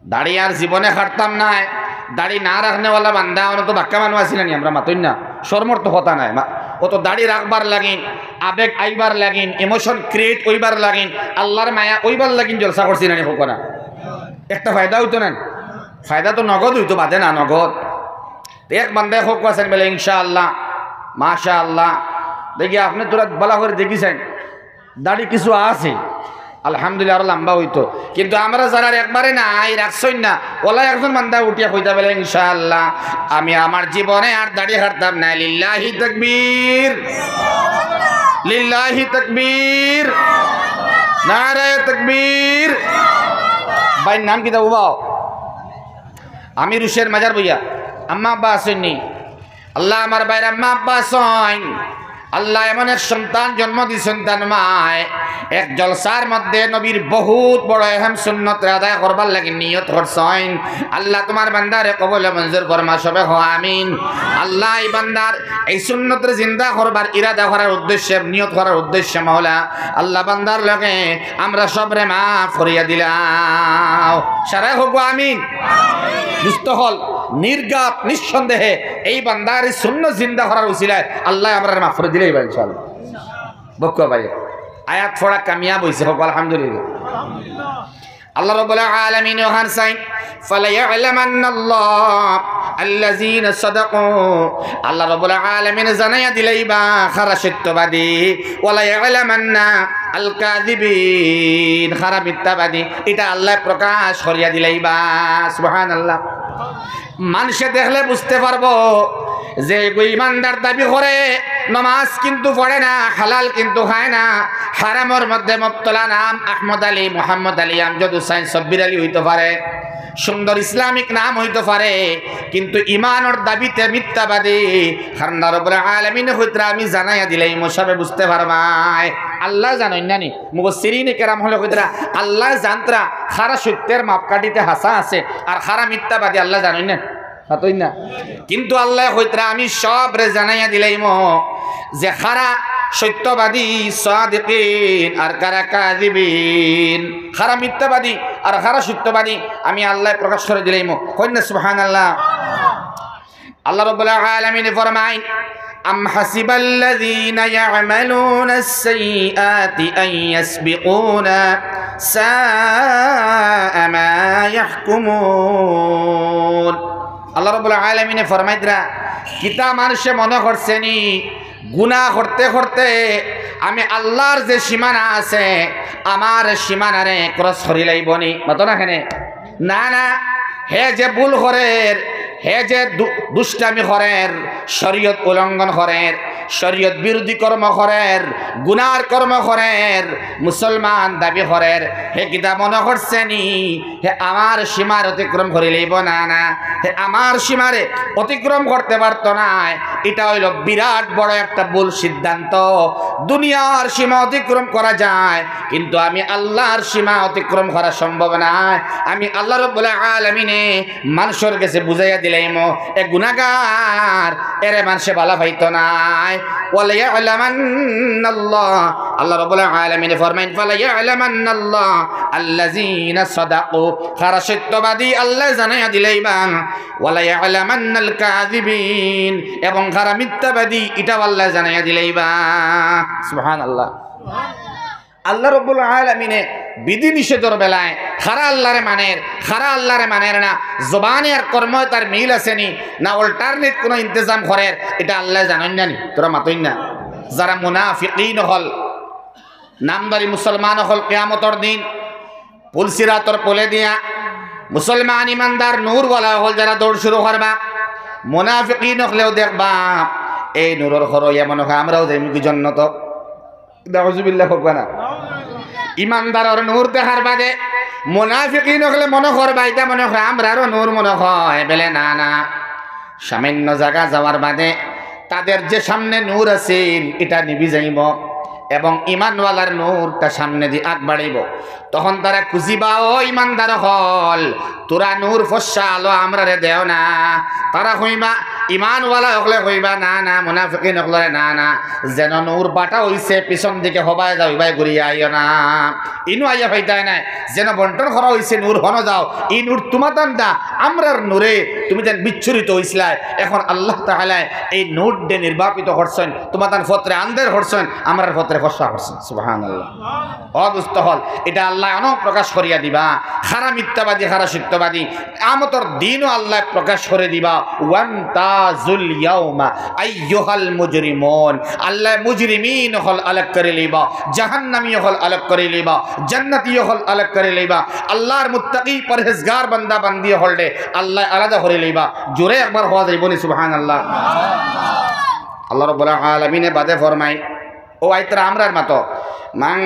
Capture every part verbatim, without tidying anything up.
দাড়ি আর জীবনে কাটতাম নায়। দাড়ি না রাখনেওয়ালা বান্দা, অনো তো বাক্কা মানুষ আছি না নি আমরা, মাতইন না। শরমর তো কথা নাই। মা-, অউ তো দাড়ি রাখবার লাগিন, আবেগ আইবার লাগিন, emotion create অইবার লাগিন, আল্লার মায়া অইবার লাগিন জলসা করছি না নি, কউক্কা না? একটা ফায়দা অইতো না? ফায়দা তো নগদ অইতো, বাদে না নগদ। তো এক বান্দায় কউক্কা আছইন বলে, "ইনশাআল্লাহ, মাশাআল্লাহ।" দেখি আপনে থুড়া ভালা করি দেখিছইন, দাড়ি কিছু আছে, আলহামদুলিল্লাহ, আরো লাম্বা অইতো। কিন্তু আমরা যারার একবারে নাই, রাখছইন না, অলা একজন বান্দা উঠিয়া কইতা বলে, "ইনশাআল্লাহ, আমি আমার জীবনে আর দাড়ি কাটতাম না।" লিল্লাহি তাকবীর, লিল্লাহি তাকবীর, নারায়ে তাকবীর। ভাইর নাম কিতা উবাও? আমি রুশের মাজার বইয়া, আম্মা আব্বা আছইন নি? আল্লাহ, আমার ভাইর আম্মা আব্বা আছইন। আল্লাহ এমন এক সন্তান জন্ম দিছইন তান মায়, এক জলসার মধ্যে নবীর বহুত বড় এহেম সুন্নতরে আদায় করবার লাগি নিয়ত করছইন। আল্লাহ তুমার বান্দারে কবুল মঞ্জুর ফরমা, সবে কও আমিন। আল্লাহ এই বান্দার এই সুন্নতরে জিন্দা করবার ইরাদা করার উদ্দেশ্যে, নিয়ত করার উদ্দেশ্যে মাওলা, আল্লাহ বান্দার লগে আমরা সবরে মাফ করিয়া দিলাও। সারায় কউক্কা আমিন। দোস্ত অকল, নির্ঘাত নিঃসন্দেহে এই বান্দার এই সুন্নত জিন্দা করার উসিলায় আল্লায় আমরারে মাফ করি দিলাইবা ইনশাআল্লাহ। বউক্কা ভাই, আয়াত পড়া কামিয়াব অইছে, কউক্কা আলহামদুলিল্লাহ। আল্লাহ রাব্বুল আলামিন অখান চাইন, "ফালায়ালামান্নাল্লাহু আল্লাযীনা সাদাকু।" আল্লাহ রাব্বুল আলামিন জানাইয়া দিলাইবা কারা সত্যবাদী, "ওয়ালায়ালামান্না আল কাযিবিন", কারা মিথ্যাবাদী, ইটা আল্লায় প্রকাশ করিয়া দিলাইবা। সুবহানাল্লাহ। মানষে দেখলে বুঝতে পারবো যে এগু ইমানদার দাবি করে, নমাজ কিন্তু পড়ে না, হালাল কিন্তু খায় না, হারামর মধ্যে মুবতলা, নাম আহমদ আলী, মোহাম্মদ আলী, আমজদ হুসাইন, সব্বির আলী অইতো পারে, সুন্দর ইসলামিক নাম অইতো পারে, কিন্তু ইমানর দাবিতে মিথ্যাবাদী। কারণ রব্বুল আলামিনে কইতরা, "আমি জানাইয়া দিলাইমু, সবে বুঝতে পারবায়।" আল্লায় জানইন না নি? মুফাসসিরিনে কেরাম অকলে কইতরা, আল্লায় জানতরা কারা সত্যের মাপকাঠিতে হাছা আছে আর কারা মিথ্যাবাদী, আল্লায় জানইন না? মাতইন না? কিন্তু আল্লায় কইতরা, "আমি সবরে জানাইয়া দিলাইমু যে কারা সত্যবাদী, সাদিকিন, আর কারা কাযিবিন, কারা মিথ্যাবাদী আর কারা সত্যবাদী, আমি আল্লায় প্রকাশ করি দিলাইমু।" কইন না সুবহানাল্লাহ? আল্লাহ রাব্বুল আলামিনে ফরমাইন, "আম হাসিবাল্লাযীনা ইয়া'মালুনাস সাইয়্যিআতি আন ইয়াসবিকুনা, সাআ মা ইয়াহকুমুন।" আল্লাহ রাব্বুল আলামিনে ফরমাইতরা, কিতা মানষে মনো করছে নি গুনা করতে করতে আমি আল্লার যে সীমানা আছে, আমার সীমানারে cross করি লাইবো নি? মাতো না কেনে? না, না, হে যে ভুল করের, হে যে দু-, দুষ্টামি করের, শরীয়ত উলঙ্ঘন করের, শরীয়ত বিরোধী কর্ম করের, গুনার কর্ম করের, মুসলমান দাবি করের, হে কিতা মনো করছে নি হে আমার সীমার অতিক্রম করি লাইবো? না, না, হে আমার সীমারে অতিক্রম করতে পারতো নায়। ইটা অইলো বিরাট বড় একটা ভুল সিদ্ধান্ত। দুনিয়ার সীমা অতিক্রম করা যায়, কিন্তু আমি আল্লার সীমা অতিক্রম করা সম্ভব নায়। আমি আল্লাহ রাব্বুল আলামিনে মানষর গেছে বুঝাইয়া দিলাইমু, এ গুনাগার, এরে মানষে ভালা পাইতো নায়। ওয়ালায়ালামান্নাল্লাহ, আল্লাহ রাব্বুল আলামিনে ফরমাইন, "ফালায়ালামান্নাল্লাহু আল্লাযীনা সাদাকু।" কারা সত্যবাদী আল্লায় জানাইয়া দিলাইবা। "ওয়ালায়ালামান্নাল কাযিবিন", এবং কারা মিথ্যাবাদী, ইটাও আল্লায় জানাইয়া দিলাইবা। সুবহানাল্লাহ। আল্লাহ রাব্বুল আলামিনে বিধি নিষেধর বেলায় কারা আল্লারে মানের, কারা আল্লারে মানের না, জবানে আর কর্মে তার মিল আছে নি, না alternate কোনো ইন্তেজাম করের, ইটা আল্লায় জানইন না নি? থুড়া মাতইন না। যারা মুনাফিকিন অকল, নামধারী মুসলমান অকল, কিয়ামতর দিন পুলসিরাতর পুলে দিয়া মুসলমান ইমানদার নূরওয়ালা অকল যারা দৌড় শুরু করবা, মুনাফিকিন অকলেও দেখবা, এই নূরর খরো ইয়া মনো অয় আমরাও যাইমু কি জন্নত। নাউজুবিল্লাহ কউক্কা না। ইমানদারর নূর দেখার বাদে মুনাফিকিন অকলে মনো করবা, ইতা মনো অয় আমরারও নূর মনো অয়, বেলে না, না। সামান্য জাগা যাওয়ার বাদে তাদের যে সামনে নূর আছিল, ইটা নিবি যাইবো এবং ইমানওয়ালার নূরটা সামনেদি আগ বাড়াইবো। তখন তারা খুজিবা, "ও ইমানদার অকল, থুড়া নূর ফর্সা আলো আমরারে দেও না।" তারা কইবা, ইমানওয়ালা অকলে কইবা, "না, না, মুনাফিকিন অকলরে না, না, যেন নূর বাটা অইছে, পিছন দিকে হবায় যাও, ইবায় ঘুরিয়া আইও না।" ইনু আইয়া ফাইতায় নায়, যেন বন্টন করা অইছে নূর, হনো যাও, ই নূর তুমাতান দা, আমরার নূরে তুমি যেন বিচ্ছুরিত অইছলায়। এখন আল্লাহ তাআলায় এই নূর দে নির্বাপিত করছইন, তুমাতান ফতরে আন্দের করছইন, আমরার ফতরে ফর্সা করছইন। সুবহানাল্লাহ। ও দুস্ত অকল, ইটা আল্লায় অনো প্রকাশ করিয়া দিবা। খারা মিথ্যাবাদী, খারা সত্যবাদী, কিয়ামতর দিনও আল্লায় প্রকাশ করি দিবা। "ওয়ামতাজুল ইয়াউমা আইয়ুহাল মুজরিমুন।" আল্লায় মুজরিমিন অকল আলাগ করি লইবা, জাহান্নামী অকল আলাগ করি লইবা, জান্নাতি অকল আলাগ করি লইবা। আল্লার মুত্তাকি পরহেজগার বান্দা বান্দি অকলরে আল্লায় আলাদা করি লইবা। জোরে একবার কওয়া যাইবো নি সুবহানাল্লাহ? আল্লাহ রাব্বুল আলামিনে বাদে ফরমাইন, ও আইতরা আমরার মাতো, "মান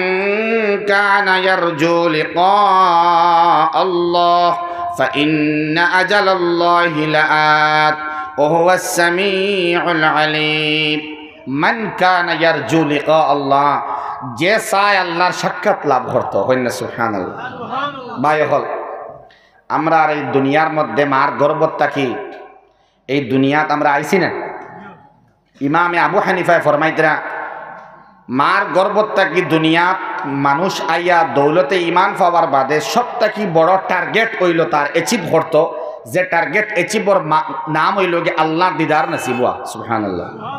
কানা ইয়ারজু লিকা আল্লাহ ফাইন্না আজালাল্লাহি লাআত ওয়া হুয়াস সামিউল আলিম।" মান কানা ইয়ারজু লিকা আল্লাহ, যে চায় আল্লার সাক্ষাৎ লাভ করতো, কইন না সুবহানাল্লাহ। ভাই অকল, আমরার এই দুনিয়ার মধ্যে মার গর্ভত থাকি, এই দুনিয়াত আমরা আইছি না? ইমামে আবু হানিফায় ফরমাইতরা, মার গর্ভত থাকি দুনিয়াত মানুষ আইয়া দৌলতে ইমান পাওয়ার বাদে সব থাকি বড় টার্গেট অইলো তার অ্যাচিভ করতো, যে টার্গেট অ্যাচিভর মা-, নাম অইলো গিয়া আল্লার দিদার নসিব অওয়া। সুবহানাল্লাহ।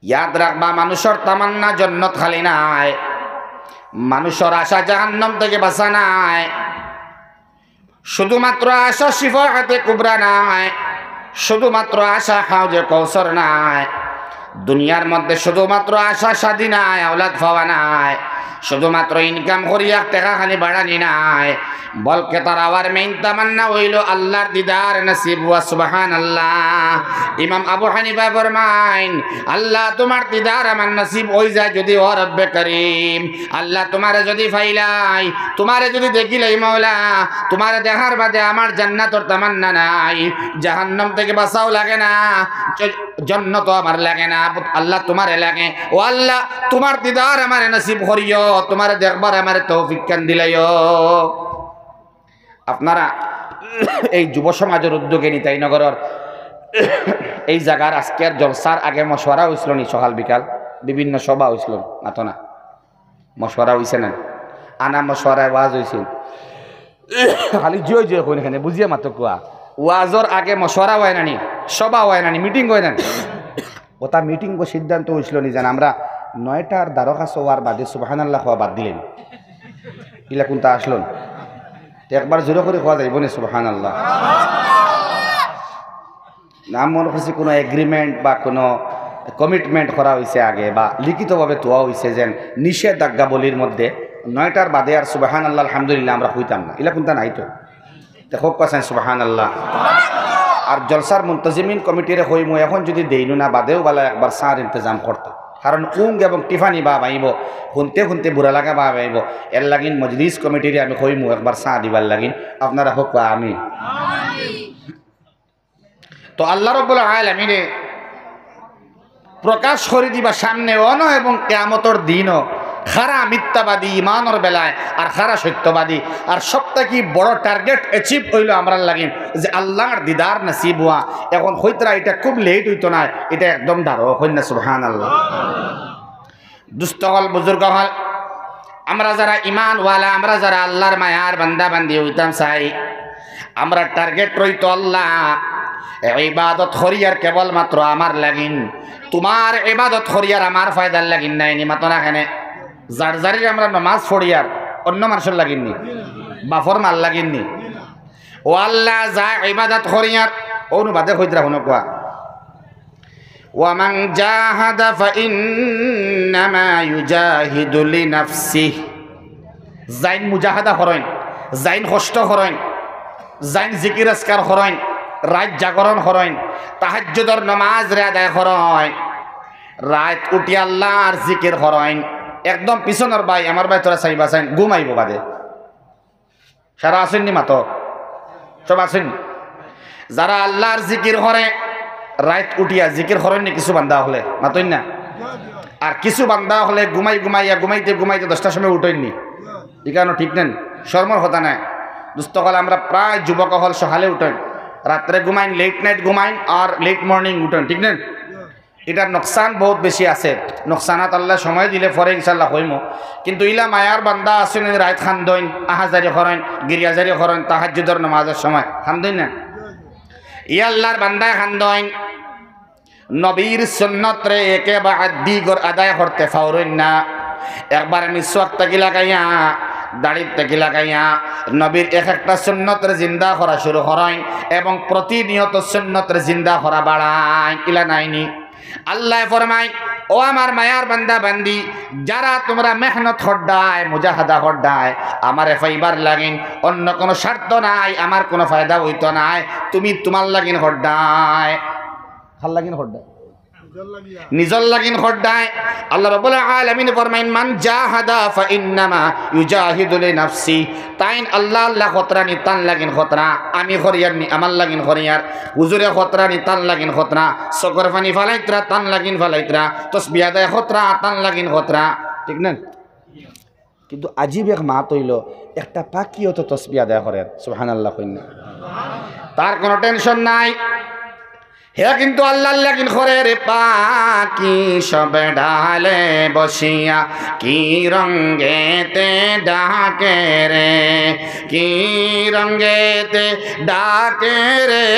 ইয়াদ রাখবা, মানুষর তামান্না জন্নত খালি নায়, মানুষর আশা জাহান্নাম থাকি বাঁচা নায়। শুধুমাত্র আশা শিফাআতে কুবরা নায়, শুধুমাত্র আশা হাউজে কৌসর নায়। দুনিয়ার মধ্যে শুধুমাত্র আশা শাদি নায়, আওলাদ পাওয়া নায়, শুধুমাত্র ইনকাম করিয়া টেকা খানি বাড়ানি নায়, বলকে তার আবার মেইন তামান্না অইলো আল্লার দিদার নসিব অওয়া। সুবহানাল্লাহ। ইমাম আবু হানিফা ফরমাইন, "আল্লাহ, তুমার দিদার আমার নসিব অইযায় যুদি, ও রব্বে করিম, আল্লাহ, তুমারে যুদি পাইলাই, তুমারে যুদি দেখিলাই মওলা, তুমারে দেখার বাদে আমার জান্নাতর তামান্না নাই, জাহান্নাম থাকি বাঁচাও লাগে না, জ-, জন্নতও আমার লাগে না, আল্লাহ, তুমারে লাগে। ও আল্লাহ, তুমার দিদার আমারে নসিব করিও, তুমারে দেখবার আমারে তৌফিক খান দিলাইও।" আপনারা এই যুব সমাজর উদ্যোগে নিতাইনগরর এই জাগার আজকের জলসার আগে মশওয়ারা অইছিল নি? সকাল বিকাল বিভিন্ন সভা অইছিল, মাতো না? মশওয়ারা অইছে না? আনা মশওয়ারায় ওয়াজ অইছিল। খালি জিও জিও কইন কেনে, বুঝিয়া মাতো কুয়া। ওয়াজর আগে মশওয়ারা অয় না নি, সভা অয় না নি, মিটিং অয় না নি? ওটা মিটিং বা সিদ্ধান্ত অইছিল নি যেন আমরা নয়টার দ্বারকা সওয়ার বাদে সুবহানাল্লাহ কওয়া বাদ দিলাইমু? ইলা কুনতা আসলো না? তে একবার জোরে করি কওয়া যাইবো নি সুবহানাল্লাহ? না, মনে করছি কুনু এগ্রিমেন্ট বা কুনু কমিটমেন্ট করা অইছে আগে বা লিখিতভাবে থওয়া অইছে যেন নিষেধাজ্ঞাবলীর মধ্যে নয়টার বাদে আর সুবহানাল্লাহ, আলহামদুলিল্লাহ আমরা কইতাম না, ইলা কুনতা নাই তো। তে কউক্কা চাইন সুবহানাল্লাহ। আর জলসার মুনতাজিমিন কমিটিরে কইমু, এখন যুদি দেইনু না, বাদেও বালা একবার চার ইন্তেজাম করতা, কারণ উঙ্গ এবং টিফানি ভাব আইবো, হুনতে হুনতে বুরা লাগা ভাব আইবো। এরলাগিন মজলিস কমিটিরে আমি কইমু একবার চা দিবার লাগিন, আপনারা কউক্কা আমিন। তো আল্লাহ রাব্বুল আলামিনে প্রকাশ করি দিবা সামনে অনো এবং কিয়ামতর দিনও খারা মিথ্যাবাদী ইমানর বেলায় আর খারা সত্যবাদী। আর সব থাকি বড় টার্গেট অ্যাচিভ অইলো আমরার লাগিন যে আল্লাহর দিদার নসিব অওয়া। এখন কইতরা ইটা খুব লেট অইতো নায়, ইটা একদম ডাইরেক্ট, কইন না সুবহানাল্লাহ। দুস্ত অকল, বুজুর্গ অকল, আমরা যারা ইমানওয়ালা, আমরা যারা আল্লাহর মায়ার বান্দা বান্দি অইতাম চাই, আমরার টার্গেট রইতো আল্লাহ, ইবাদত করিয়ার কেবলমাত্র আমার লাগিন। তুমার ইবাদত করিয়ার আমার ফায়দার লাগিন নায় নি, মাতো না কেনে? যার যারির আমরা নমাজ পড়িয়ার অন্য মানষর লাগিন নি, বাফর মার লাগিন নি। ও আল্লাহ, যা ইবাদত করিয়ার, অউ নু বাদে কইতরা হুনো কুয়া। ওয়া মান জাহাদা ফাইন্নামা ইউজাহিদু লিনাফসিহ। যাইন মুজাহাদা করইন, যাইন কষ্ট করইন, যাইন জিকির আজকার করইন, রাইত জাগরণ করইন, তাহাজ্জুদর নমাজরে আদায় করইন, রাইত উঠি আল্লাহর জিকির করইন, একদম পিছনর ভাই, আমার ভাই তোরা চাইবা চাইন, ঘুমাইবো বাদে। সারা আছইন নি মাতো? সব আছইন নি? যারা আল্লাহর জিকির করে, রাইত উঠিয়া জিকির করইন নি কিছু বান্দা অকলে? মাতইন না? আর কিছু বান্দা অকলে ঘুমাই ঘুমাইয়া, ঘুমাইতে ঘুমাইতে দশটার সময় উঠইন নি? ইখানও ঠিক নায় নি? শরমর কথা নায়। দুস্ত অকল, আমরা প্রায় যুবক অকল সকালে উঠইন, রাত্রে ঘুমাইন, লেট নাইট ঘুমাইন, আর লেট মর্নিং উঠেন, ঠিক না? এটার নোকসান বহুত বেশি আছে। নোকসানাত আল্লায় সময় দিলে পরে ইনশাআল্লাহ কইমু। কিন্তু ইলা মায়ার বান্দা আছইন, রাইত কান্দইন, আহাজারি করইন, গিরিয়াজারি করইন, তাহাজ্জুদর নামাজর সময় কান্দইন না? ই আল্লার বান্দায় কান্দইন, নবীর সুন্নতরে একেবারে দিগর আদায় করতে পারইন না। একবার মিসওয়াক থাকি লাগাইয়া, দাড়িত থাকি লাগাইয়া, নবীর এক একটা সুন্নতরে জিন্দা করা শুরু করইন এবং প্রতিনিয়ত সুন্নতরে জিন্দা করা বাড়াইন। ইলা নায়নি? আল্লায় ফরমাইন, "ও আমার মায়ার বান্দা বান্দি, যারা তুমরা মেহনত কররায়, মুজাহাদা কররায়, আমারে পাইবার লাগিন, অন্য কুনু স্বার্থ নাই, আমার কুনু ফায়দা অইতো নায়, তুমি তুমার লাগিন কররায়।" কার লাগিন কররায়? নিজর লাগিন কররায়। আল্লাহ রাব্বুল আলামিন ফরমাইন, "মান জাহাদা ফাইন্নামা ইউজাহিদু লিনাফসি।" তাইন আল্লাহ আল্লাহ করতরা নি, তান লাগিন করতরা। আমি করিয়ার নি, আমার লাগিন করিয়ার। হুজুরে করতরা নি, তান লাগিন করতরা। চকুর পানি ফালাইতরা, তান লাগিন ফালাইতরা। তসবিহ আদায় করতরা, তান লাগিন করতরা। ঠিক না? কিন্তু আজীব এক মাত অইলো, একটা পাখিও তো তসবিহ আদায় করের। সুবহানাল্লাহ কইন না? তার কুনু টেনশন নাই। হে কিন্তু আল্লার লাগিন করের। পাখি সব ডালে বসিয়া কি রঙেতে ডাকে রে, কি রঙেতে ডাকে রে,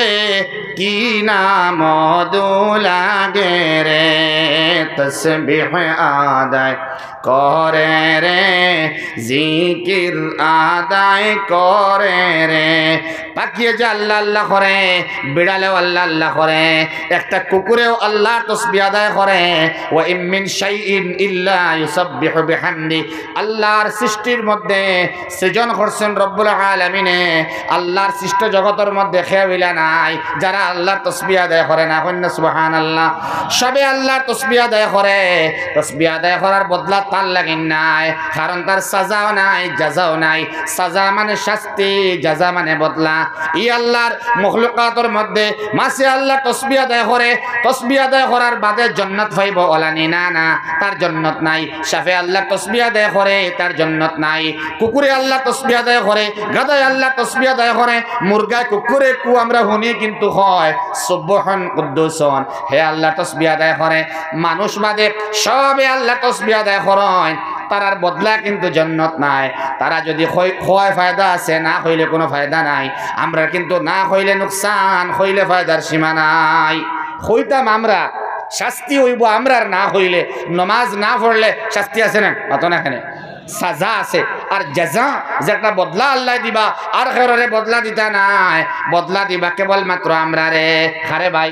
কি না মধু লাগে রে। তসবিহ আদায় করে রে, জিকির আদায় করে রে। পাখিয়ে যে আল্লাহ আল্লাহ করে, বিড়ালেও আল্লাহ আল্লাহ করে, একটা কুকুরেও আল্লাহর তসবিহ আদায় করে। "ওয়া ইম মিন শাইইন ইল্লা ইউসাব্বিহু বিহামদি।" আল্লাহর সৃষ্টির মধ্যে সৃজন করছেন রব্বুল আলামিনে, আল্লাহর সৃষ্ট জগতর মধ্যে কেউ ইলা নাই যারা আল্লাহর তসবিহ আদায় করে না। কইন না সুবহানাল্লাহ। সবে আল্লাহর তসবিহ আদায় করে, তসবিহ আদায় করার বদলা তার লাগিন নাই, কারণ তার সাজাও নাই, জাজাও নাই। সাজা মানে শাস্তি, জাজা মানে বদলা। ই আল্লাহর মখলুকাতর মধ্যে মাছে আল্লাহর তসবিহ আদায় করে, তসবিহ আদায় করার বাদে জন্নত পাইবো, অলানি না, না, তার জন্নত নাই। সাপে আল্লাহর তসবিহ আদায় করে, তার জন্নত নাই। কুকুরে আল্লাহর তসবিহ আদায় করে, গাধায় আল্লাহর তসবিহ আদায় করে, মুরগায় কুকুরে কু আমরা হুনি কিন্তু কয়, "সুবহান কুদ্দুসন", হে আল্লাহর তসবিহ আদায় করে। মানুষ বাদে সবে আল্লাহর তসবিহ আদায় করইন, তারার বদলা কিন্তু জন্নত নাই। তারা যদি কই-, কয় ফায়দা আছে, না কইলে কুনু ফায়দা নাই। আমরার কিন্তু না কইলে নুকসান, কইলে ফায়দার সীমা নাই। কইতাম আমরা, শাস্তি অইবো আমরার না কইলে, নমাজ না পড়লে শাস্তি আছে না? মাতো না কেনে? সাজা আছে। আর জাজা, যেটা বদলা আল্লায় দিবা, আর কেউরে বদলা দিতা নায়, বদলা দিবা কেবলমাত্র আমরারে। কারে ভাই?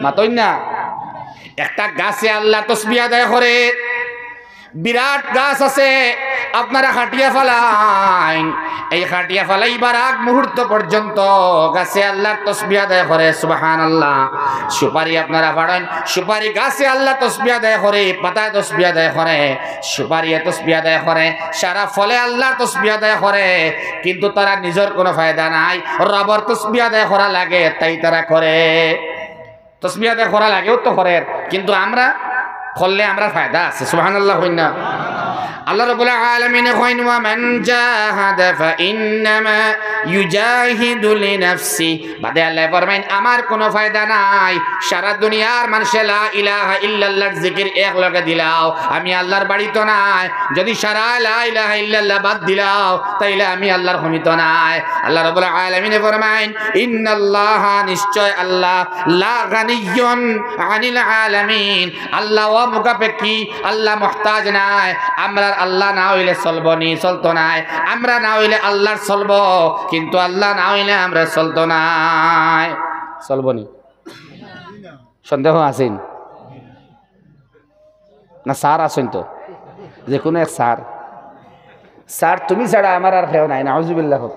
মাতইন না। একটা গাছে আল্লাহর তসবিহ আদায় করে, বিরাট গাছ আছে, আপনারা কাটিয়া ফালাইন। এই কাটিয়া ফালাইবার আগ মুহূর্ত পর্যন্ত গাছে আল্লাহর তসবিহ আদায় করে, সুবহানাল্লাহ। সুপারি আপনারা ফাড়ইন, সুপারি গাছে আল্লাহর তসবিহ আদায় করে, পাতায় তসবিহ আদায় করে, সুপারিয়ে তসবিহ আদায় করে, সারা ফলে আল্লাহর তসবিহ আদায় করে, কিন্তু তারার নিজর কুনু ফায়দা নাই। রবর তসবিহ আদায় করা লাগে, তাই তারা করে। তসবিহ আদায় করা লাগেও তো করের, কিন্তু আমরা করলে আমরার ফায়দা আছে। সুবহানাল্লাহ কইন না? আল্লাহ রাব্বুল আলামিনে কইন, "ওয়া মান জাহাদা ফাইন্নামা ইউজাহিদু লিনাফসি।" বাদে আল্লায় ফরমাইন, "আমার কুনু ফায়দা নাই।" সারা দুনিয়ার মানষে লা ইলাহা ইল্লাল্লাহর জিকির এক লগে দিলাও, আমি আল্লাহর বাড়িত নাই। যদি সারা লা ইলাহা ইল্লাল্লাহ বাদ দিলাও, তাইলে আমি আল্লাহর কমিত নাই। আল্লাহ রাব্বুল আলামিনে ফরমাইন, "ইন্নাল্লাহা", নিশ্চয় আল্লাহ, "লা গানিয়্যুন আনিল আলামিন", আল্লাহ অমুখাপেক্ষী, আল্লাহ মুহতাজ নায়। আমরার আল্লাহ না অইলে চলবো নি, চলতো নায়। আমরা না অইলে আল্লাহর চলবো, কিন্তু আল্লাহ না অইলে আমরার চলতো নায়। চলবো নি? সন্দেহ আছে নি? না, স্যার আছইন তো, যে কুনু এক স্যার। স্যার, তুমি ছাড়া আমার আর কেউ নাই, নাউজুবিল্লাহ।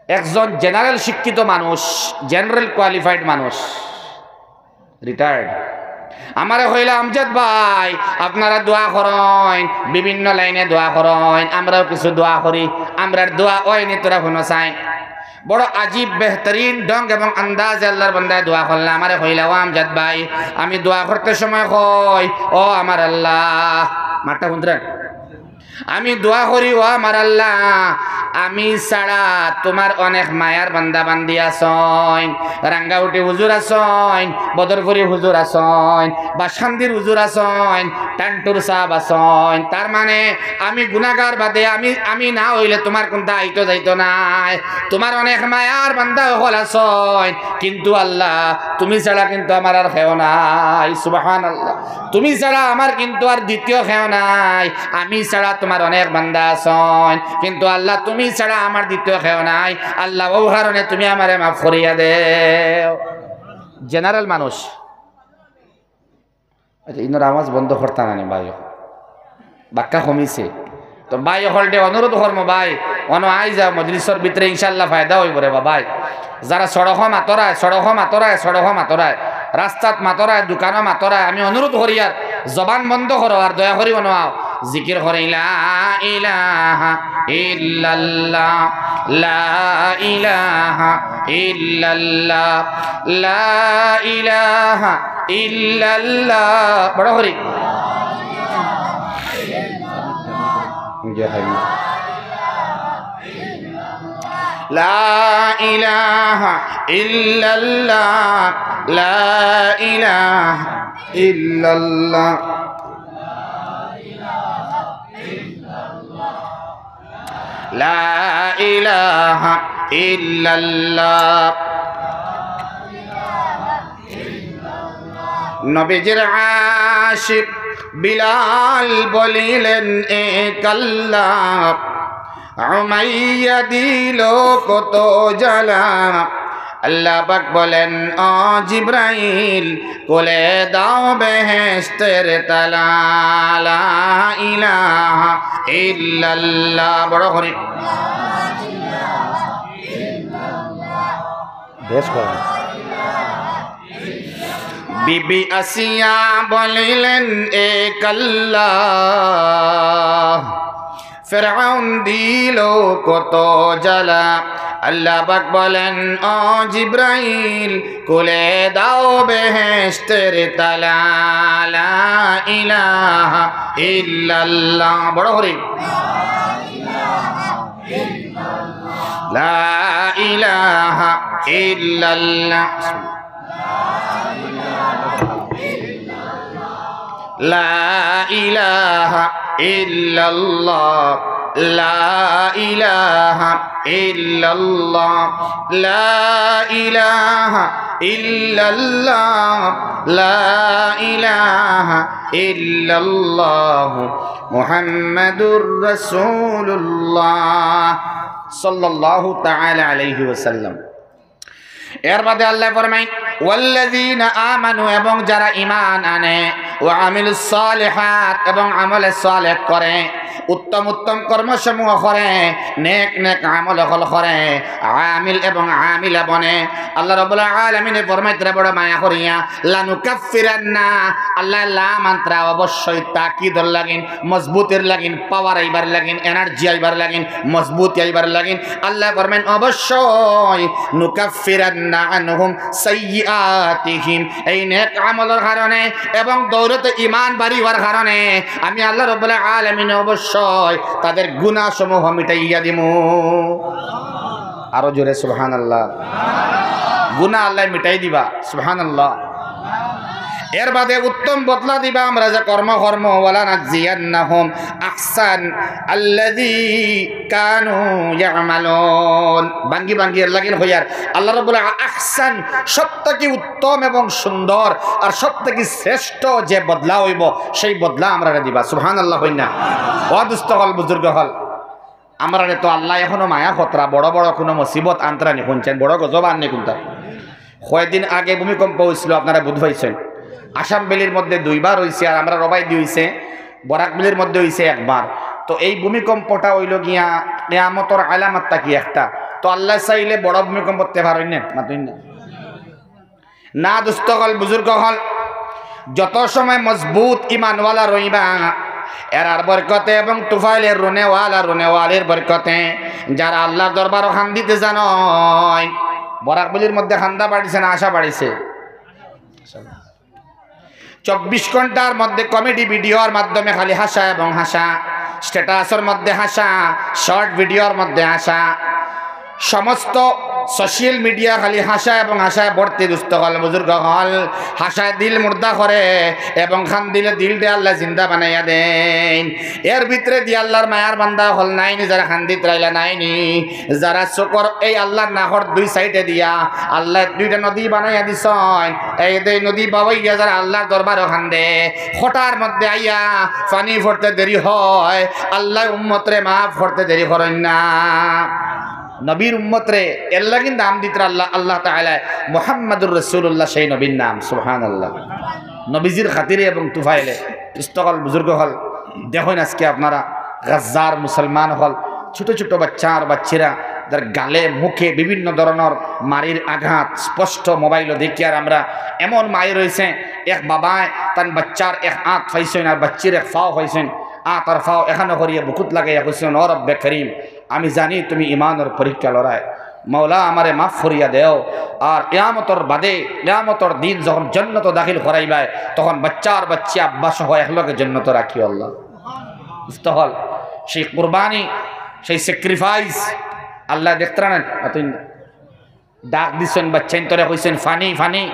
একজন জেনারেল শিক্ষিত মানুষ, জেনারেল কোয়ালিফাইড মানুষ, রিটায়ার্ড। আমারে কইলা, "আমজাদ ভাই, আপনারা দোয়া করইন, বিভিন্ন লাইনে দোয়া করইন, আমরাও কিছু দোয়া করি, আমরার দোয়া অয়নি, তোরা হুনো চাই।" বড় আজীব বেহতরিন ঢং এবং আন্দাজে আল্লাহর বান্দায় দোয়া করলা। আমারে কইলা, "ও আমজাদ ভাই, আমি দোয়া করতে সময় কই, ও আমার আল্লাহ।" মাতটা হুনরা? আমি দোয়া করি, ও আমার আল্লাহ, আমি ছাড়া তুমার অনেক মায়ার বান্দা বান্দি আছইন, রাঙ্গাউটি হুজুর আছইন, বদরপুরি হুজুর আছইন, বাসকান্দির হুজুর আছইন, টান্টুর সাব আছইন। তার মানে আমি গুনাগার বাদে আমি, আমি না অইলে তুমার কুন্তা আইতো যাইতো নায়। তুমার অনেক মায়ার বান্দা অকল আছইন, কিন্তু আল্লাহ, তুমি ছাড়া কিন্তু আমার আর কেউ নাই। সুবহানাল্লাহ। তুমি ছাড়া আমার কিন্তু আর দ্বিতীয় কেউ নাই, আমি ছাড়া তুমার অনেক বান্দা আছইন, কিন্তু আল্লাহ, তুমি ছাড়া আমার দ্বিতীয় কেউ নাই। আল্লাহ, অউ কারণে তুমি আমারে মাফ করিয়া দেও। জেনারেল মানুষ, আচ্ছা, ইনোর আওয়াজ বন্ধ করতা নানি ভাই, বাক্কা কমিছে। তো ভাই অকলরে অনুরোধ করমু, ভাই, অনো আই যাও, মজলিসর ভিতরে ইনশাআল্লাহ ফায়দা অইবো রে বা ভাই। যারা সড়কো মাতরায়, সড়কো মাতরায়, সড়কো মাতরায়, রাস্তাত মাতরায়, দোকানো মাতরায়, আমি অনুরোধ করি আর জবান বন্ধ করো আর দয়া করি অনো আও, জিকির করি, লা ইলাহা ইল্লাল্লাহ, লা ইলাহা ইল্লাল্লাহ, লা ইলাহা ইল্লাল্লাহ। বড় করি। ইয়া হাই। লা ইলাহা ইল্লাল্লাহ, লা ইলাহা ইল্লাল্লাহ। লা ইলাহা ইল্লাল্লাহ। নবীজির আশিক বিলাল বলিলেন, "এ কাল্লা, উমাইয়া দিল কত জ্বালা।" আল্লাহ পাক বলেন, "ও জিব্রাইল, খুলে দাও বেহেশতের তালা।" লা ইলাহা ইল্লাল্লাহ। বড় করি। বেশ করেন। বিবি আসিয়া বলিলেন, "এ কাল্লা, ফেরাউন দিল কত জ্বালা।" আল্লাহ পাক বলেন, "ও জিব্রাইল, খুলে দাও বেহেশতের তালা।" লা ইলাহা ইল্লাল্লাহ। বড় করি। লা ইলাহা ইল্লাল্লাহ। লা ইলাহা ইল্লাল্লাহ, লা ইলাহা ইল্লাল্লাহ, লা ইলাহা ইল্লাল্লাহ, লা ইলাহা ইল্লাল্লাহ, মুহাম্মাদুর রাসূলুল্লাহ সাল্লাল্লাহু তাআলা আলাইহি ওয়াসাল্লাম। এর বাদে আল্লাহ ফরমাইন, "ওয়াল্লাযীনা আমানু", এবং যারা ঈমান আনে, "ওয়া আমিলুস সালিহাত", এবং আমলে সালেহ করে, উত্তম উত্তম কর্মসমূহ করে, নেক নেক আমল অকল করে, আমিল এবং আমিলা বনে। আল্লাহ রাব্বুল আলামিনে ফরমাইতরা বড় মায়া করিয়া, "লানুকাফফিরান্না", আল্লাহ লা মানতরা অবশ্যই তাকিদর লাগিন, মজবুতির লাগিন, পাওয়ার আইবার লাগিন, এনার্জি আইবার লাগিন, মজবুতি আইবার লাগিন। আল্লাহ ফরমাইন, "অবশ্যই নুকাফফিরান্না আনহুম সাইয়্যিআতিহিম।" এই নেক আমলর কারণে এবং দৌলতে ঈমান বাড়ি অওয়ার কারণে আমি আল্লাহ রাব্বুল আলামিন অবশ্যই তাদের গুনাহসমূহ মিটাইয়া দিমু। আরো জোরে সুবহানাল্লাহ। গুনাহ আল্লাহ মিটাই দিবা। সুবহানাল্লাহ। এর বাদে উত্তম বদলা দিবা আমরা যে কর্ম কর্ম, "ওয়ালা নাজিয়ান্নাহুম আহসান আল্লাযী কানু ইয়ামালুন।" ভাঙ্গি ভাঙ্গি এর লাগিন কইয়ার, আল্লাহ রাব্বুল আ-, আহসান, সব থাকি উত্তম এবং সুন্দর, আর সব থাকি শ্রেষ্ঠ যে বদলা অইবো, সেই বদলা আমরারে দিবা। সুবহানাল্লাহ কইন না? ও দোস্ত অকল, বুজুর্গ অকল, আমরারে তো আল্লাহ এখনো মায়া করতরা, বড় বড় কুনু মুসিবত আনতরা নি কুনছেন, বড় গজব আননি কুনতা। কয়দিন আগে ভূমিকম্প অইছিল, আপনারা বুঝ পাইছেন। আসাম ভ্যালির মধ্যে দুইবার অইছে, আর আমরার অবায়দি অইছে, বরাক ভ্যালির মধ্যে অইছে একবার। তো এই ভূমিকম্পটা অইলো গিয়া কিয়ামতর আলামত থাকি একটা। তো আল্লাহ চাইলে বড় ভূমিকম্প দিতে পারইন না, মাতইন না। না দোস্ত অকল, বুজুর্গ অকল, যত সময় মজবুত ইমানওয়ালা রইবা, এরার বরকতে এবং তুফাইলের রুনেওয়ালা, রুনেওয়ালির বরকতে, যারা আল্লাহর দরবারো কান্দিতে জানইন, বরাক ভ্যালির মধ্যে কান্দা বাড়িছে না আশা বাড়িছে? চব্বিশ ঘন্টার মধ্যে কমেডি ভিডিওর মাধ্যমে খালি হাসা এবং হাসা। স্ট্যাটাসর মধ্যে হাসা, শর্ট ভিডিওর মধ্যে হাসা, সমস্ত সোশ্যাল মিডিয়া খালি হাসা এবং হাসায় ভর্তি। দুস্ত অকল, বুজুর্গ অকল, হাসায় দিল মুর্দা করে এবং কান্দিলে দিলরে আল্লায় জিন্দা বানাইয়া দেইন। এর ভিতরে দি আল্লার মায়ার বান্দা অকল নাইনি, যারা কান্দিত রাইলা নাইনি, যারা চউখর এই আল্লার নাকর দুই সাইডে দিয়া আল্লায় দুইটা নদী বানাইয়া দিছইন। এই দুই নদী বাওয়াইয়া যারা আল্লার দরবারো কান্দে, কটার মধ্যে আইয়া পানি পড়তে দেরি হয়, আল্লায় উম্মতরে মাফ করতে দেরি করইন না। নবীর উম্মতরে এরলাগি নাম দিতরা আল্লাহ, আল্লাহ তাআলায় মুহাম্মাদুর রাসূলুল্লাহ, সেই নবীর নাম। সুবহানাল্লাহ। নবীজির খাতিরে এবং তুফাইলে। দুস্ত অকল, বুজুর্গ অকল, দেখইন আজকে আপনারা গাজার মুসলমান অকল, ছোট ছোট বাচ্চা আর বাচ্চিরা, তার গালে মুখে বিভিন্ন ধরনর মারির আঘাত স্পষ্ট মোবাইলো দেখিয়ার আমরা। এমন মাইর অইছে, এক বাবায় তান বাচ্চার এক আত পাইছইন আর বাচ্চির এক পাও পাইছইন, আত আর পাও এখানো করিয়া বুকুত লাগাইয়া কইছইন, "ও রব্বে করিম, আমি জানি তুমি ইমানর পরীক্ষা লরায়, মাওলা আমারে মাফ করিয়া দেও, আর কিয়ামতর বাদে, কিয়ামতর দিন যখন জন্নতো দাখিল করাইবায়, তখন বাচ্চা আর বাচ্চি আব্বা সহ একলগে জন্নতো রাখিও আল্লাহ।" দুস্ত অকল, সেই কুরবানি, সেই স্যাক্রিফাইস আল্লায় দেখতরা না, অতএব ডাক দিছইন, বাচ্চাইন্তরে কইছইন, "পানি, পানি।"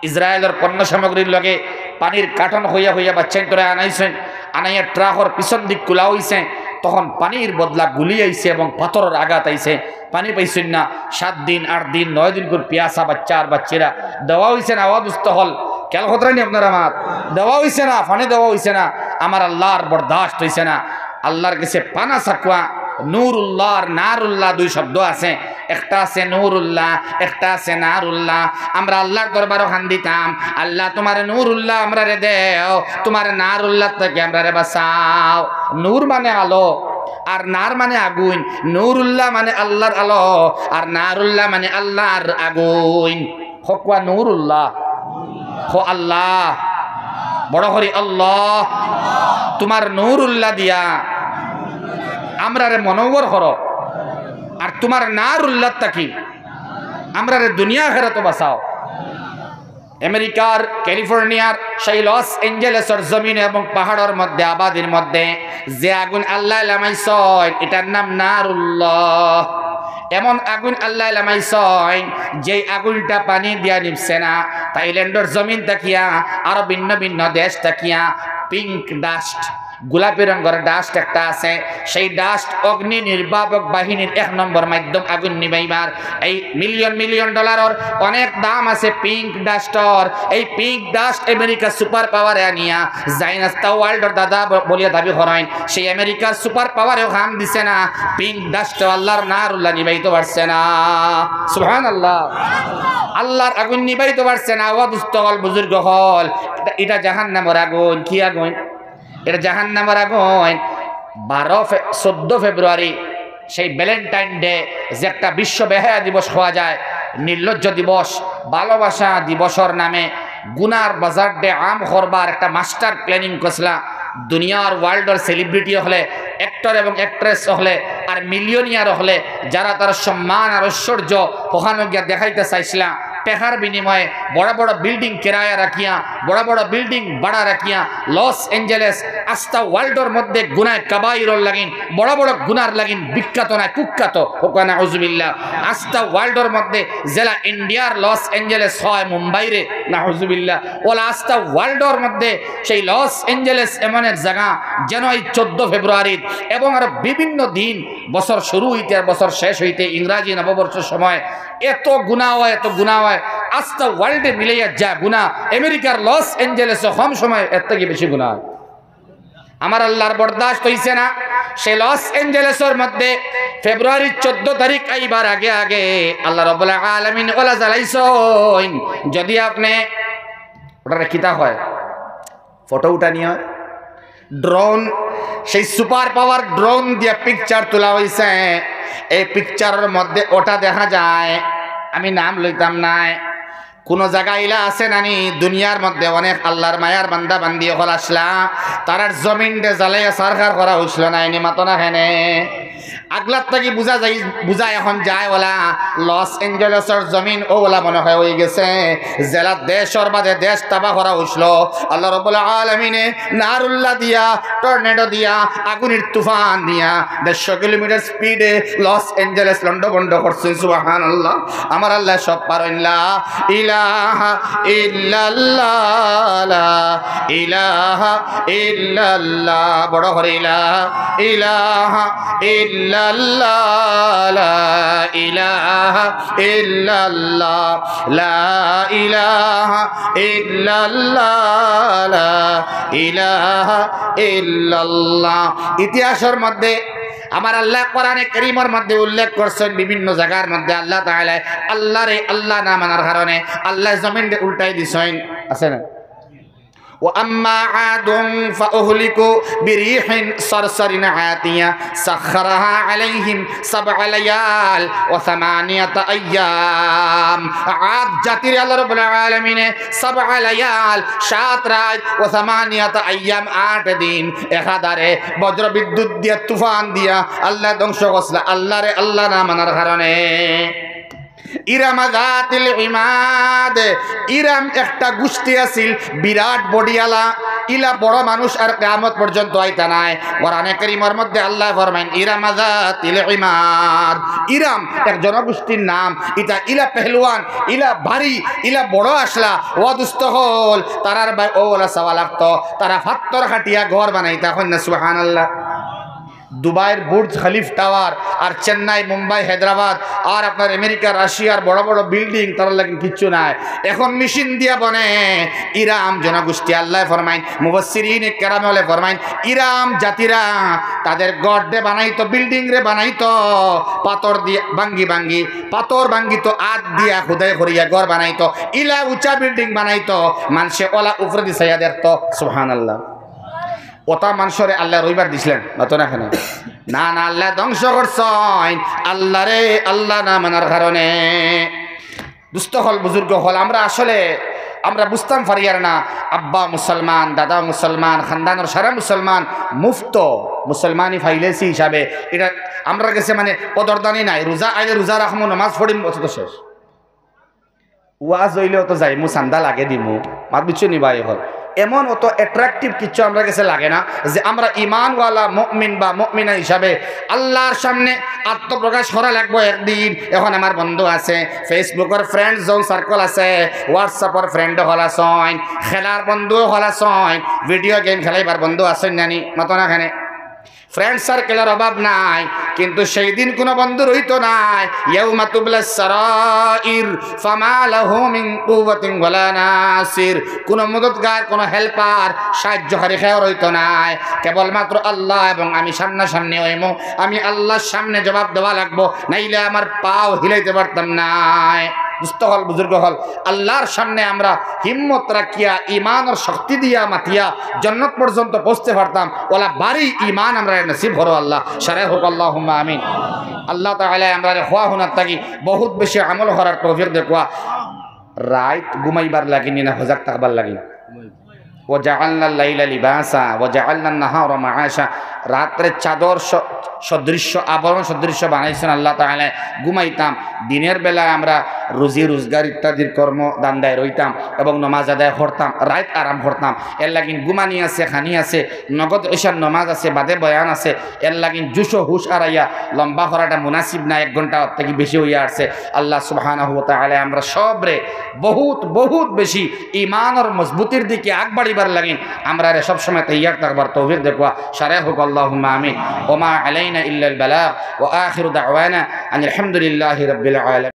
ইসরায়েলর পণ্য সামগ্রীর লগে পানির কার্টন কইয়া কইয়া বাচ্চাইন্তরে আনাইছইন, আনাইয়া ট্রাকর পিছন দিক খুলা অইছে, তখন পানির বদলা গুলি আইছে এবং পাথরর আঘাত আইছে, পানি পাইছইন না। সাত দিন, আট দিন, নয় দিন করি পিয়াসা বাচ্চা আর বাচ্চিরা। দেওয়া অইছে না, ও দুস্ত অকল, খেয়াল করতরা নি আপনারা আমার, দেওয়া অইছে না, পানি দেওয়া অইছে না, আমার আল্লার বরদাস্ত অইছে না। আল্লার গেছে পানা চাকুয়া, নূরুল্লাহ আর নারুল্লাহ দুই শব্দ আছে, একটা আছে নূরুল্লাহ, একটা আছে নারুল্লাহ। আমরা আল্লার দরবারো কান্দিতাম, "আল্লাহ, তুমার নূরুল্লাহ আমরারে দেও, তুমার নারুল্লাহ থাকি আমরারে বাঁচাও।" নূর মানে আলো, আর নার মানে আগুইন। নূরুল্লাহ মানে আল্লার আলো, আর নারুল্লাহ মানে আল্লার আগুইন। কউক্কা নূরুল্লাহ। কও আল্লাহ। বড় করি আল্লাহ। তুমার নূরুল্লাহ দিয়া আমরারে মনোহর করো, আর তুমার নারুল্লাহ থাকি আমরারে দুনিয়া আখেরাতো বাঁচাও। আমেরিকার ক্যালিফোর্নিয়ার সেই লস এঞ্জেলেসর জমিন এবং পাহাড়র মধ্যে, আবাদির মধ্যে যে আগুন আল্লায় লামাইছইন, ইটার নাম নারুল্লাহ। এমন আগুন আল্লায় লামাইছইন, যেই আগুনটা পানি দিয়া নিবছে না। থাইল্যান্ডর জমিন থাকিয়া, আরো ভিন্ন ভিন্ন দেশ থাকিয়া পিঙ্ক ডাস্ট, গোলাপি রঙর ডাস্ট একটা আছে, সেই ডাস্ট অগ্নি নির্বাপক বাহিনীর এক নম্বর মাধ্যম আগুন নিবাইবার। এই মিলিয়ন মিলিয়ন ডলারর অনেক দাম আছে পিঙ্ক ডাস্টর। এই পিঙ্ক ডাস্ট আমেরিকা সুপার পাওয়ারে আনিয়া যাইন আস্তা ওয়ার্ল্ডর দাদা ব-, বলিয়া দাবি করাইন। সেই আমেরিকার সুপার পাওয়ারেও কাম দিছে না, পিঙ্ক ডাস্ট আল্লার নারুল্লাহ নিবাইতো পারছে না। সুবহানাল্লাহ। আল্লার আগুন নিবাইতো পারছে না। ও দুস্ত অকল, বুজুর্গ অকল, ইটা, ইটা জাহান্নামর আগুন। কি আগুন? ইটা জাহান্নামর আগুন। বারো ফে-, চৌদ্দ ফেব্রুয়ারি, সেই ভ্যালেন্টাইন ডে, যে একটা বিশ্ব বেহায়া দিবস কওয়া যায়, নির্লজ্জ দিবস, ভালোবাসা দিবসর নামে গুনার বাজার ডে আম করবার একটা মাস্টার প্ল্যানিং করছিলা। দুনিয়ার ওয়ার্ল্ডর সেলিব্রিটি অকলে, অ্যাক্টর এবং অ্যাক্ট্রেস অকলে, আর মিলিয়নিয়ার অকলে, যারা তার সম্মান আর ঐশ্বর্য অখানো গিয়া দেখাইতা চাইছিলা, টেকার বিনিময়ে বড় বড় বিল্ডিং কেরায়া রাখিয়া, বড় বড় বিল্ডিং ভাড়া রাখিয়া, লস এঞ্জেলেস আস্তা ওয়ার্ল্ডর মধ্যে গুনায় কাবাইরর লাগিন, বড় বড় গুনার লাগিন বিখ্যাত নায়, কুখ্যাত। কউক্কা নাউজুবিল্লাহ। আস্তা ওয়ার্ল্ডর মধ্যে যেলা ইন্ডিয়ার লস এঞ্জেলেস কয় মুম্বাইরে, নাউজুবিল্লাহ, অলা আস্তা ওয়ার্ল্ডর মধ্যে সেই লস এঞ্জেলেস এমন এক জাগা, যেন এই চৌদ্দ ফেব্রুয়ারিত এবং আরো বিভিন্ন দিন, বছর শুরু অইতে আর বছর শেষ অইতে, ইংরাজি নববর্ষর সময় এত গুনা অয়, এত গুনা অয়, আস্তা ওয়ার্ল্ডে মিলাইয়া যা গুনা, আমেরিকার লস এঞ্জেলেসও কম সময় এর থাকি বেশি গুনা অয়। আমার আল্লার বরদাস্ত অইছে না। সে লস এঞ্জেলেসর মধ্যে ফেব্রুয়ারির চৌদ্দ তারিখ আইবার আগে আগে আল্লাহ রাব্বুল আলামিন অলা জ্বালাইছইন। যদি আপনে, ওটারে কিতা কয়, ফটো উঠানি অয়, ড্রোন, সেই সুপার পাওয়ার ড্রোন দিয়া পিকচার তুলা অইছে। এই পিকচারর মধ্যে ওটা দেখা যায়, আমি নাম লইতাম নায়, কুনু জাগা ইলা আছে নানি, দুনিয়ার মধ্যে অনেক আল্লার মায়ার বান্দা বান্দি অকল আছলা, তারার জমিনরে জ্বালাইয়া ছারখার করা অইছিল না, এনি মাতো না কেনে? আগলার থাকি বুঝা যায়, বুঝা এখন যায় ওলা লস এঞ্জেলসর জমিন ও ওলা মনে হয় অইগেছে। যেলা দেশর বাদে দেশ তাবা করা অইছিল, আল্লাহ রাব্বুল আলামিনে নারুল্লাহ দিয়া, টর্নেডো দিয়া, আগুনের তুফান দিয়া দেড়শো কিলোমিটার স্পিডে লস এঞ্জেলস লন্ডভন্ড করছইন। সুবহানাল্লাহ। আমার আল্লায় সব পারইন। লা ইলাহা ইল্লাল্লাহ, লা ইলাহা ইল্লাল্লাহ। বড় করি লা ইলাহা ইল্লাল্লাহ, লা ইলাহা ইল্লাল্লাহ, লা ইলাহা ইল্লাল্লাহ, লা ইলাহা ইল্লাল্লাহ। ইতিহাসর মধ্যে আমার আল্লায় কোরআনে করিমর মধ্যে উল্লেখ করছইন, বিভিন্ন জাগার মধ্যে আল্লাহ তাআলায় আল্লাহরে আল্লাহ না মানার কারণে আল্লায় জমিনরে উল্টাই দিছইন, আছে না? وأما عاد فأهلكوا بريح صرصر عاتية سخرها عليهم سبع ليال وثمانية أيام। আদ জাতিরে আল্লাহ রাব্বুল আলামিনে সাবআ লায়াল, সাত রাইত, ওয়া সামানিয়াতা আইয়াম, আট দিন একাধারে বজ্র বিদ্যুৎ দিয়া, তুফান দিয়া আল্লায় ধ্বংস করছিলা, আল্লাহরে আল্লাহ না মানার কারণে। ইরামা যাতিল ইমাদ, ইরাম একটা গোষ্ঠী আছিল, বিরাট বডিআলা, ইলা বড় মানুষ আর কিয়ামত পর্যন্ত আইতা নায়। কোরআনে করিমর মধ্যে আল্লায় ফরমাইন, ইরামা যাতিল ইমাদ। ইরাম এক জনগোষ্ঠীর নাম। ইতা ইলা পেহলওয়ান, ইলা ভারী, ইলা বড় আছলা। ও দুস্ত অকল, তারার বায় অউ ওলা চাওয়া লাগতো। তারা ফাত্তর কাটিয়া ঘর বানাইতা। কইন না সুবহানাল্লাহ। দুবাইর বুর্জ খলিফ টাওয়ার, আর চেন্নাই, মুম্বাই, হায়দ্রাবাদ, আর আপনার আমেরিকা, রাশিয়ার বড় বড় বিল্ডিং, তারার লাগি কিচ্ছু নাই। এখন মেশিন দিয়া বনে। ইরাম জনগোষ্ঠী, আল্লায় ফরমাইন, মুফাসসিরিনে কেরামে অকলে ফরমাইন, ইরাম জাতিরা তাদের ঘররে বানাইতো, বিল্ডিংরে বানাইতো পাথর দিয়া ভাঙ্গি ভাঙ্গি, পাথর ভাঙ্গিতো, আত দিয়া খুদাই করিয়া ঘর বানাইতো, ইলা উচা বিল্ডিং বানাইতো, মানষে অলা উপরেদি চাইয়া দেখতো। সুবহানাল্লাহ। অতা মানষরে আল্লায় রইবার দিছলা নি? মাতো না কেনে? না, না, আল্লায় ধ্বংস করছইন আল্লাহরে আল্লাহ না মানার কারণে। দুস্ত অকল, বুজুর্গ অকল, আমরা আসলে, আমরা বুঝতাম পারিয়ার না। আব্বা মুসলমান, দাদা মুসলমান, খানদানর সারা মুসলমান, মুফত মুসলমানি পাইলিছি হিসাবে ইটা আমরার গেছে মানে কদরদানি নাই। রোজা আইলে রোজা রাখমু, নমাজ পড়িমু, অত তো শেষ। ওয়াজ অইলে অত যাইমু, চান্দা লাগে দিমু, মাত বুঝছো নি ভাই অকল? এমন অত attractive কিচ্ছু আমরার গেছে লাগে না যে আমরা ইমানওয়ালা মুমিন বা মুমিনা হিসাবে আল্লাহর সামনে আত্মপ্রকাশ করা লাগবো একদিন। এখন আমার বন্ধু আছে, Facebook-অর friend zone circle আছে, WhatsApp-অর friend অকল আছইন, খেলার বন্ধু অকল আছইন, video game খেলাইবার বন্ধু আছইন না নি? মাতো না কেনে? Friend circle-অর অভাব নাই, কিন্তু সেই দিন কোনো বন্ধু রইতো নায়। ইয়াউমা তুবলাস সারাইর ফামা লাহু মিন কুওয়াতিন ওয়ালা নাসির। কোনো মদতগার, কোনো helper, সাহায্যকারী কেউ রইতো নায়। কেবলমাত্র আল্লাহ এবং আমি সামনাসামনি অইমু। আমি আল্লাহর সামনে জবাব দেওয়া লাগবো, নাইলে আমার পাও হিলাইতে পারতাম নায়। দুস্ত অকল, বুজুর্গ অকল, আল্লাহর সামনে আমরা হিম্মত রাখিয়া, ইমানর শক্তি দিয়া মাতিয়া জন্নত পর্যন্ত পৌঁছতে পারতাম, অলা ভারী ইমান আমরারে নসিব করো আল্লাহ। সারে হোক, আল্লাহুম্মা আমিন। আল্লাহ তাআলায় আমরারে কওয়া হুনার থাকি বহুত বেশি আমল করার তৌফিক দেউক্কা। রাইত ঘুমাইবার লাগি নি না হজাগ থাকবার লাগি? وجعلنا الليل لباسا وجعلنا النهار معاشا। রাতরে চাদর স-, সদৃশ্য, আবরণ সদৃশ্য বানাইছইন আল্লাহ তাআলায়। ঘুমাইতাম, দিনের বেলায় আমরা রুজি রোজগার ইত্যাদির কর্ম ধান্দায় রইতাম এবং নমাজ আদায় করতাম, রাইত আরাম করতাম। এর লাগিন ঘুমানি আছে, খানি আছে, নগদ ইশার নমাজ আছে, বাদে বয়ান আছে। এর লাগিন জুশ ও হুশ আরাইয়া লম্বা করাটা মুনাসিব না, এক ঘন্টা অর থাকি বেশি অইয়া আরছে। আল্লাহ সুবহানাহু ওয়া তাআলায় আমরা সবরে বহুত, বহুত বেশি ইমানর মজবুতির দিকে আগবাড়িবার লাগিন আমরারে সবসময় তৈয়ার থাকবার তৌফিক দেউক্কা। সারে হোক, আল্লাহুম্মা আমিন। ওমা আলাইনা ইল্লাল বালাগ। ওয়া আখিরু দাওয়ানা আনিল হামদুলিল্লাহি রাব্বিল আলামিন।